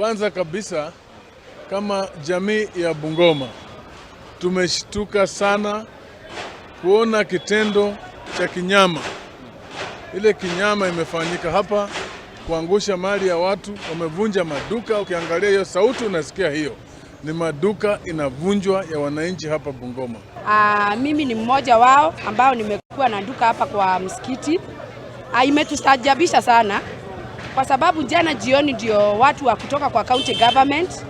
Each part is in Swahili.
Kwanza kabisa, kama jamii ya Bungoma tumeshtuka sana kuona kitendo cha kinyama. Ile kinyama imefanyika hapa, kuangusha mali ya watu, wamevunja maduka. Ukiangalia hiyo sauti unasikia hiyo ni maduka inavunjwa ya wananchi hapa Bungoma. Mimi ni mmoja wao ambao nimekuwa na duka hapa kwa msikiti. Imetustajabisha sana kwa sababu jana jioni ndio watu wa kutoka kwa county government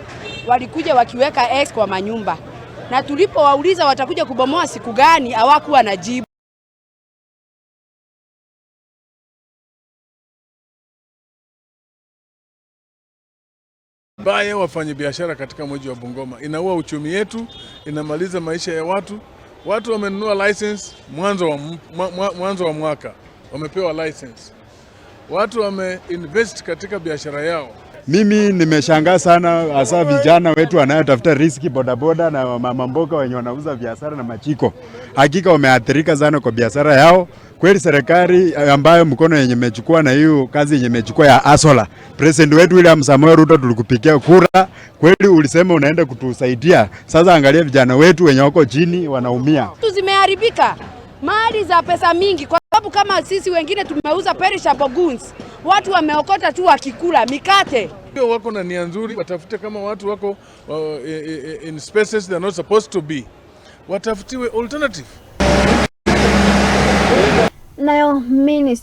walikuja wakiweka X kwa manyumba, na tulipowauliza watakuja kubomoa siku gani, hawakuwa na jibu. Baya wafanyabiashara katika mji wa Bungoma, inaua uchumi yetu, inamaliza maisha ya watu. Watu wamenunua license mwanzo wa mwaka wamepewa license, watu wameinvest katika biashara yao. Mimi nimeshangaa sana, hasa vijana wetu wanayotafuta riziki, bodaboda na mama mboga wenye wanauza biashara na machiko, hakika wameathirika sana kwa biashara yao. Kweli serikali ambayo mkono yenye imechukua na hiyo kazi yenye imechukua ya hustler, President wetu William Samoei Ruto, tulikupigia kura kweli, ulisema unaenda kutusaidia. Sasa angalia vijana wetu wenye wako chini wanaumia. Zimeharibika mali za pesa mingi, kwa sababu kama sisi wengine tumeuza perishable goods, watu wameokota tu wakikula mikate. Ndio wako na nia nzuri, watafute kama watu wako in spaces they are not supposed to be, watafutiwe alternative. Nayo ministry